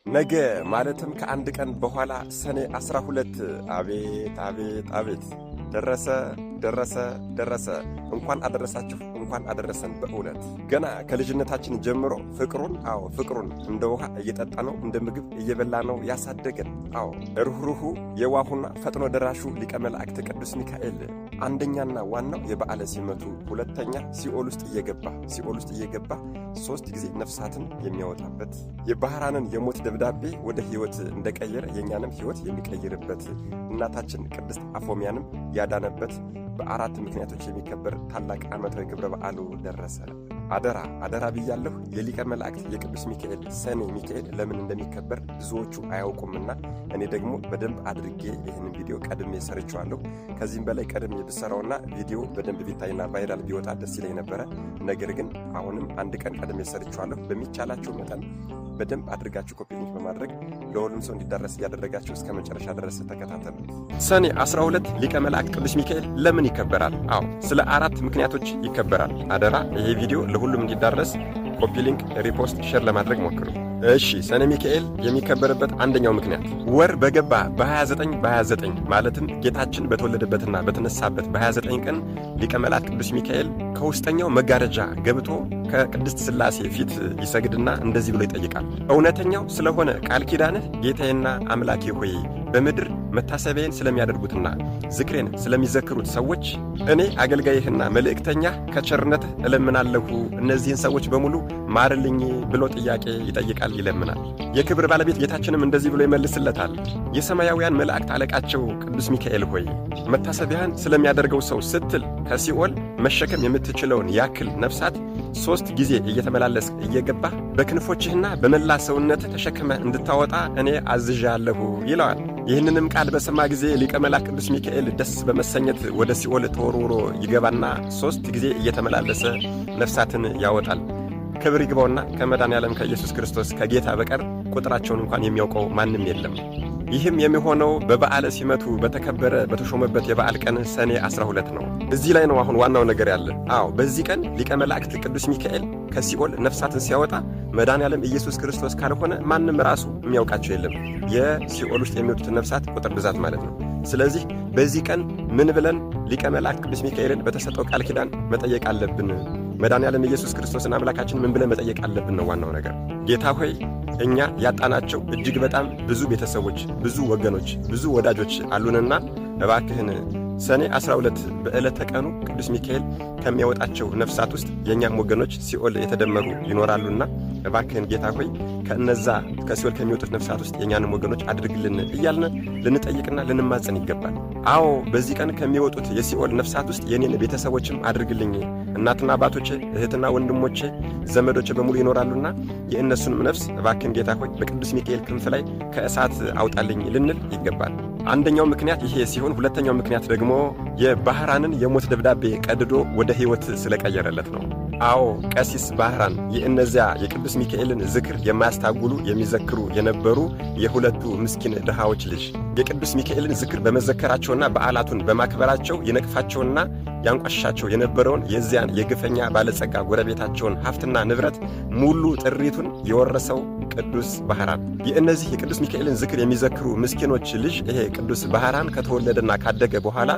ነገ ማለትም ከአንድ ቀን በኋላ ሰኔ 12። አቤት አቤት አቤት፣ ደረሰ ደረሰ ደረሰ። እንኳን አደረሳችሁ፣ እንኳን አደረሰን። በእውነት ገና ከልጅነታችን ጀምሮ ፍቅሩን፣ አዎ ፍቅሩን እንደ ውሃ እየጠጣ ነው፣ እንደ ምግብ እየበላ ነው ያሳደገን። አዎ ሩኅሩሁ የዋሁና ፈጥኖ ደራሹ ሊቀ መላእክት ቅዱስ ሚካኤል አንደኛና ዋናው የበዓለ ሲመቱ፣ ሁለተኛ ሲኦል ውስጥ እየገባ ሶስት ጊዜ ነፍሳትን የሚያወጣበት፣ የባህራንን የሞት ደብዳቤ ወደ ሕይወት እንደቀየረ የእኛንም ሕይወት የሚቀይርበት፣ እናታችን ቅድስት አፎሚያንም ያዳነበት በአራት ምክንያቶች የሚከበር ታላቅ ዓመታዊ ክብረ በዓሉ ደረሰ። አደራ አደራ ብያለሁ። የሊቀ መላእክት የቅዱስ ሚካኤል ሰኔ ሚካኤል ለምን እንደሚከበር ብዙዎቹ አያውቁምና እኔ ደግሞ በደንብ አድርጌ ይህንን ቪዲዮ ቀድሜ ሰርቼዋለሁ። ከዚህም በላይ ቀድሜ ብሰራውና ቪዲዮ በደንብ ቢታይና viral ቢወጣ ደስ ይለኝ ነበረ። ነገር ግን አሁንም አንድ ቀን ቀድሜ ሰርቼዋለሁ። በሚቻላችሁ መጠን በደንብ አድርጋችሁ copy link በማድረግ ለሁሉም ሰው እንዲዳረስ እያደረጋችሁ እስከ መጨረሻ ድረስ ተከታተሉት። ሰኔ 12 ሊቀ መላእክት ቅዱስ ሚካኤል ለምን ይከበራል? አዎ ስለ አራት ምክንያቶች ይከበራል። አደራ ይሄ ቪዲዮ ለሁሉም እንዲዳረስ copy link፣ repost፣ share ለማድረግ ሞክሩ። እሺ፣ ሰኔ ሚካኤል የሚከበርበት አንደኛው ምክንያት ወር በገባ በ29 በ29፣ ማለትም ጌታችን በተወለደበትና በተነሳበት በ29 ቀን ሊቀ መላእክት ቅዱስ ሚካኤል ከውስጠኛው መጋረጃ ገብቶ ከቅድስት ሥላሴ ፊት ይሰግድና እንደዚህ ብሎ ይጠይቃል። እውነተኛው ስለሆነ ቃል ኪዳንህ ጌታዬና አምላኬ ሆይ፣ በምድር መታሰቢያዬን ስለሚያደርጉትና ዝክሬን ስለሚዘክሩት ሰዎች እኔ አገልጋይህና መልእክተኛህ ከቸርነትህ እለምናለሁ፣ እነዚህን ሰዎች በሙሉ ማርልኝ ብሎ ጥያቄ ይጠይቃል፣ ይለምናል። የክብር ባለቤት ጌታችንም እንደዚህ ብሎ ይመልስለታል። የሰማያውያን መላእክት አለቃቸው ቅዱስ ሚካኤል ሆይ፣ መታሰቢያህን ስለሚያደርገው ሰው ስትል ከሲኦል መሸከም የምትችለውን ያክል ነፍሳት ሶስት ጊዜ እየተመላለስክ እየገባህ በክንፎችህና በመላ ሰውነትህ ተሸክመህ እንድታወጣ እኔ አዝዣለሁ ይለዋል። ይህንንም ቃል በሰማ ጊዜ ሊቀ መላእክት ቅዱስ ሚካኤል ደስ በመሰኘት ወደ ሲኦል ተወርውሮ ይገባና ሶስት ጊዜ እየተመላለሰ ነፍሳትን ያወጣል። ክብር ይግባውና ከመድኃኔዓለም ከኢየሱስ ክርስቶስ ከጌታ በቀር ቁጥራቸውን እንኳን የሚያውቀው ማንም የለም። ይህም የሚሆነው በበዓለ ሲመቱ በተከበረ በተሾመበት የበዓል ቀን ሰኔ 12 ነው። እዚህ ላይ ነው አሁን ዋናው ነገር ያለ። አዎ፣ በዚህ ቀን ሊቀ መላእክት ቅዱስ ሚካኤል ከሲኦል ነፍሳትን ሲያወጣ መድኃኔዓለም ኢየሱስ ክርስቶስ ካልሆነ ማንም ራሱ የሚያውቃቸው የለም። የሲኦል ውስጥ የሚወጡትን ነፍሳት ቁጥር ብዛት ማለት ነው። ስለዚህ በዚህ ቀን ምን ብለን ሊቀ መላእክት ቅዱስ ሚካኤልን በተሰጠው ቃል ኪዳን መጠየቅ አለብን? መድኃኔዓለም ኢየሱስ ክርስቶስን አምላካችን ምን ብለን መጠየቅ አለብን ነው ዋናው ነገር። ጌታ ሆይ፣ እኛ ያጣናቸው እጅግ በጣም ብዙ ቤተሰቦች፣ ብዙ ወገኖች፣ ብዙ ወዳጆች አሉንና እባክህን ሰኔ 12 በዕለተ ቀኑ ቅዱስ ሚካኤል ከሚያወጣቸው ነፍሳት ውስጥ የእኛም ወገኖች ሲኦል የተደመሩ ይኖራሉና እባክህን ጌታ ሆይ፣ ከእነዛ ከሲኦል ከሚወጡት ነፍሳት ውስጥ የእኛንም ወገኖች አድርግልን እያልን ልንጠይቅና ልንማጸን ይገባል። አዎ፣ በዚህ ቀን ከሚወጡት የሲኦል ነፍሳት ውስጥ የኔን ቤተሰቦችም አድርግልኝ፣ እናትና አባቶቼ፣ እህትና ወንድሞቼ፣ ዘመዶቼ በሙሉ ይኖራሉና የእነሱንም ነፍስ እባክህን ጌታ ሆይ በቅዱስ ሚካኤል ክንፍ ላይ ከእሳት አውጣልኝ ልንል ይገባል። አንደኛው ምክንያት ይሄ ሲሆን፣ ሁለተኛው ምክንያት ደግሞ የባህራንን የሞት ደብዳቤ ቀድዶ ወደ ሕይወት ስለቀየረለት ነው። አዎ፣ ቀሲስ ባህራን የእነዚያ የቅዱስ ሚካኤልን ዝክር የማያስታጉሉ የሚዘክሩ የነበሩ የሁለቱ ምስኪን ድሃዎች ልጅ የቅዱስ ሚካኤልን ዝክር በመዘከራቸውና በዓላቱን በማክበራቸው ይነቅፋቸውና ያንቋሽሻቸው የነበረውን የዚያን የግፈኛ ባለጸጋ ጎረቤታቸውን ሀብትና ንብረት ሙሉ ጥሪቱን የወረሰው ቅዱስ ባህራን፣ የእነዚህ የቅዱስ ሚካኤልን ዝክር የሚዘክሩ ምስኪኖች ልጅ ይሄ ቅዱስ ባህራን ከተወለደና ካደገ በኋላ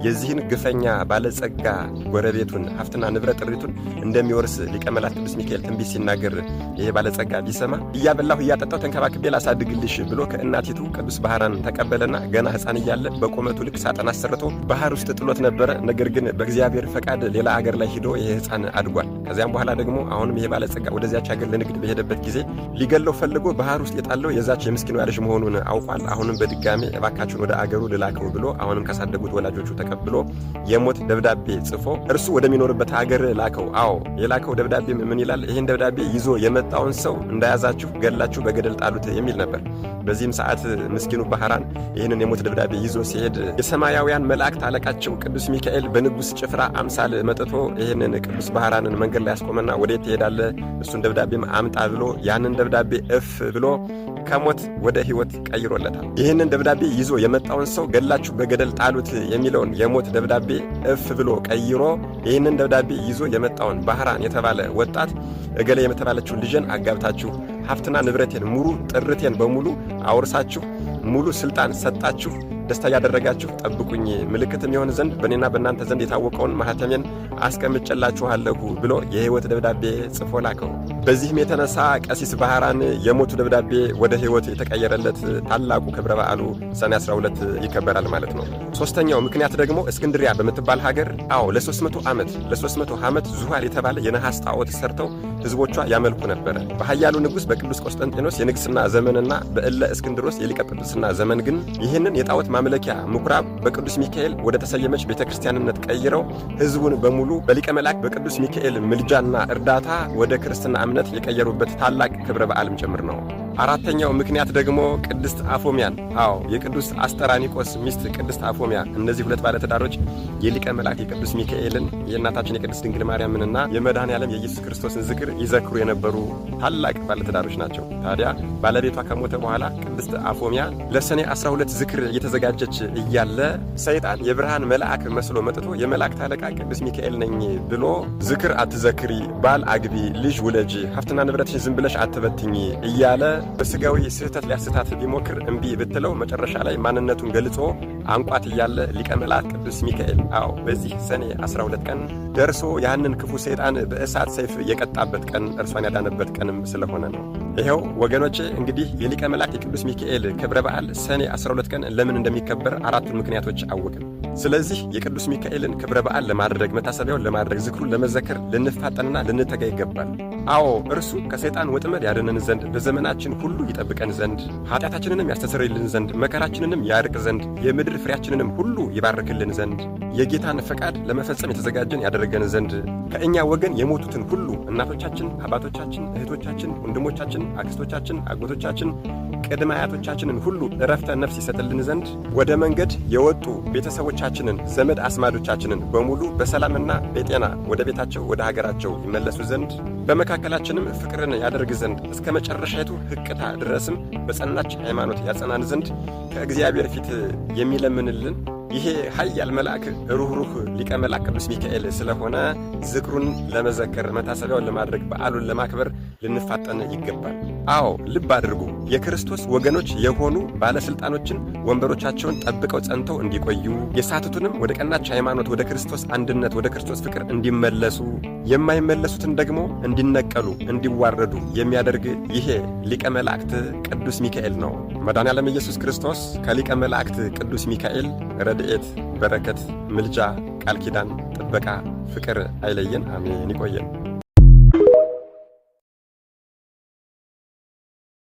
የዚህን ግፈኛ ባለጸጋ ጎረቤቱን ሀብትና ንብረት ጥሪቱን እንደሚወርስ ሊቀ መላእክት ቅዱስ ሚካኤል ትንቢት ሲናገር ይሄ ባለጸጋ ቢሰማ እያበላሁ እያጠጣሁ ተንከባክቤ ላሳድግልሽ ብሎ ከእናቲቱ ቅዱስ ባህራን ተቀበለና ገና ሕፃን እያለ በቁመቱ ልክ ሳጥን አሰርቶ ባህር ውስጥ ጥሎት ነበረ። ነገር ግን በእግዚአብሔር ፈቃድ ሌላ አገር ላይ ሂዶ ይሄ ሕፃን አድጓል። ከዚያም በኋላ ደግሞ አሁንም ይሄ ባለጸጋ ወደዚያች ሀገር ለንግድ በሄደበት ጊዜ ሊገለው ፈልጎ ባህር ውስጥ የጣለው የዛች የምስኪኗ ልጅ መሆኑን አውቋል። አሁንም በድጋሜ እባካችሁን ወደ አገሩ ልላከው ብሎ አሁንም ካሳደጉት ወላጆቹ ተቀብሎ የሞት ደብዳቤ ጽፎ እርሱ ወደሚኖርበት ሀገር ላከው። አዎ፣ የላከው ደብዳቤ ምን ይላል? ይህን ደብዳቤ ይዞ የመጣውን ሰው እንዳያዛችሁ ገላችሁ በገደል ጣሉት የሚል ነበር። በዚህም ሰዓት ምስኪኑ ባህራን ይህንን የሞት ደብዳቤ ይዞ ሲሄድ የሰማያውያን መላእክት አለቃቸው ቅዱስ ሚካኤል በንጉሥ ጭፍራ አምሳል መጥቶ ይህንን ቅዱስ ባህራንን መንገድ ላይ ያስቆመና ወዴት ትሄዳለህ? እሱን ደብዳቤም አምጣ ብሎ ያንን ደብዳቤ እፍ ብሎ ከሞት ወደ ሕይወት ቀይሮለታል። ይህንን ደብዳቤ ይዞ የመጣውን ሰው ገላችሁ በገደል ጣሉት የሚለውን የሞት ደብዳቤ እፍ ብሎ ቀይሮ ይህንን ደብዳቤ ይዞ የመጣውን ባህራን የተባለ ወጣት እገሌ የተባለችውን ልጄን አጋብታችሁ ሀብትና ንብረቴን ሙሉ ጥርቴን በሙሉ አውርሳችሁ ሙሉ ስልጣን ሰጣችሁ ደስታ ያደረጋችሁ ጠብቁኝ፣ ምልክትም የሆን ዘንድ በእኔና በእናንተ ዘንድ የታወቀውን ማኅተሜን አስቀምጨላችኋለሁ ብሎ የሕይወት ደብዳቤ ጽፎ ላከው። በዚህም የተነሳ ቀሲስ ባህራን የሞቱ ደብዳቤ ወደ ሕይወት የተቀየረለት ታላቁ ክብረ በዓሉ ሰኔ 12 ይከበራል ማለት ነው። ሶስተኛው ምክንያት ደግሞ እስክንድሪያ በምትባል ሀገር አዎ ለ300 ዓመት ለ300 ዓመት ዙኋል የተባለ የነሐስ ጣዖት ሰርተው ሕዝቦቿ ያመልኩ ነበረ። በኃያሉ ንጉሥ በቅዱስ ቆስጠንጤኖስ የንግስና ዘመንና በእለ እስክንድሮስ የሊቀ ጵጵስና ዘመን ግን ይህንን የጣዖት ማምለኪያ ምኩራብ በቅዱስ ሚካኤል ወደ ተሰየመች ቤተ ክርስቲያንነት ቀይረው ሕዝቡን በሙሉ በሊቀ መልአክ በቅዱስ ሚካኤል ምልጃና እርዳታ ወደ ክርስትና እምነት የቀየሩበት ታላቅ ክብረ በዓልም ጭምር ነው። አራተኛው ምክንያት ደግሞ ቅድስት አፎሚያን፣ አዎ የቅዱስ አስጠራኒቆስ ሚስት ቅድስት አፎሚያ። እነዚህ ሁለት ባለትዳሮች የሊቀ መልአክ የቅዱስ ሚካኤልን የእናታችን የቅድስት ድንግል ማርያምንና የመድኃኔ ዓለም የኢየሱስ ክርስቶስን ዝክር ይዘክሩ የነበሩ ታላቅ ባለትዳሮች ናቸው። ታዲያ ባለቤቷ ከሞተ በኋላ ቅድስት አፎሚያ ለሰኔ 12 ዝክር እየተዘጋጀች እያለ ሰይጣን የብርሃን መልአክ መስሎ መጥቶ የመላእክት አለቃ ቅዱስ ሚካኤል ነኝ ብሎ ዝክር አትዘክሪ፣ ባል አግቢ፣ ልጅ ውለጂ፣ ሀብትና ንብረትሽን ዝም ብለሽ አትበትኝ እያለ በስጋዊ ስህተት ሊያስታት ቢሞክር እምቢ ብትለው መጨረሻ ላይ ማንነቱን ገልጾ አንቋት እያለ ሊቀ መላእክት ቅዱስ ሚካኤል አዎ በዚህ ሰኔ 12 ቀን ደርሶ ያንን ክፉ ሰይጣን በእሳት ሰይፍ የቀጣበት ቀን እርሷን ያዳነበት ቀንም ስለሆነ ነው። ይኸው ወገኖቼ እንግዲህ የሊቀ መላእክት የቅዱስ ሚካኤል ክብረ በዓል ሰኔ 12 ቀን ለምን እንደሚከበር አራቱን ምክንያቶች አወቅን። ስለዚህ የቅዱስ ሚካኤልን ክብረ በዓል ለማድረግ መታሰቢያውን ለማድረግ ዝክሩን ለመዘከር ልንፋጠንና ልንተጋ ይገባል። አዎ እርሱ ከሰይጣን ወጥመድ ያድነን ዘንድ በዘመናችን ሁሉ ይጠብቀን ዘንድ ኃጢአታችንንም ያስተሰርይልን ዘንድ መከራችንንም ያርቅ ዘንድ የምድር ፍሬያችንንም ሁሉ ይባርክልን ዘንድ የጌታን ፈቃድ ለመፈጸም የተዘጋጀን ያደረገን ዘንድ ከእኛ ወገን የሞቱትን ሁሉ እናቶቻችን፣ አባቶቻችን፣ እህቶቻችን፣ ወንድሞቻችን፣ አክስቶቻችን፣ አጎቶቻችን፣ ቅድመ አያቶቻችንን ሁሉ እረፍተ ነፍስ ይሰጥልን ዘንድ ወደ መንገድ የወጡ ቤተሰቦቻችንን ዘመድ አስማዶቻችንን በሙሉ በሰላምና በጤና ወደ ቤታቸው ወደ ሀገራቸው ይመለሱ ዘንድ በመካከላችንም ፍቅርን ያደርግ ዘንድ እስከ መጨረሻይቱ ሕቅታ ድረስም በጸናች ሃይማኖት ያጸናን ዘንድ ከእግዚአብሔር ፊት የሚለምንልን ይሄ ኃያል መልአክ ሩኅሩህ ሊቀ መልአክ ቅዱስ ሚካኤል ስለሆነ ዝክሩን ለመዘከር መታሰቢያውን ለማድረግ በዓሉን ለማክበር ልንፋጠን ይገባል። አዎ ልብ አድርጉ። የክርስቶስ ወገኖች የሆኑ ባለስልጣኖችን ወንበሮቻቸውን ጠብቀው ጸንተው እንዲቆዩ፣ የሳቱትንም ወደ ቀናች ሃይማኖት፣ ወደ ክርስቶስ አንድነት፣ ወደ ክርስቶስ ፍቅር እንዲመለሱ፣ የማይመለሱትን ደግሞ እንዲነቀሉ፣ እንዲዋረዱ የሚያደርግ ይሄ ሊቀ መላእክት ቅዱስ ሚካኤል ነው። መድኃኔዓለም ኢየሱስ ክርስቶስ ከሊቀ መላእክት ቅዱስ ሚካኤል ረድኤት፣ በረከት፣ ምልጃ፣ ቃል ኪዳን፣ ጥበቃ፣ ፍቅር አይለየን። አሜን። ይቆየን።